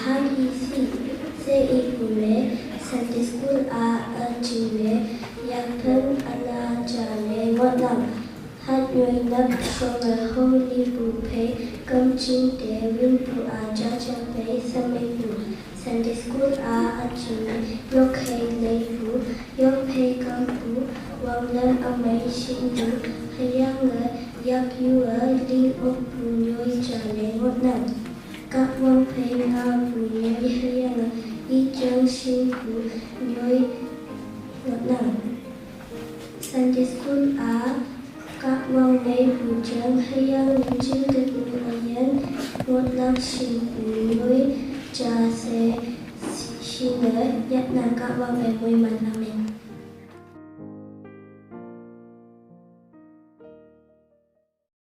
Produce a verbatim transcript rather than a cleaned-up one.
Hang i si, se i pu le, Sunday school a a ching le, yak phen a la cha le ngot nang. Hat nyoi nak shong a hong li pu phe, kam ching te win pu a cha cha phe, sa mei pu. Sunday school a a ching le, yok hei lei pu, yok phe kam pu, wang lam a mei shin pu, hayang a yak yu a ling ok pu nyoi cha le ngot nang. Kak wang phe nga pu nyoi hayang a i chang shin pu nyoi ngot nang. Sunday school a kak wang mei pu chang hayang a ching te pu a yan ngot lak shin pu nyoi cha se shin a yat nang kak wang mei mui man amen.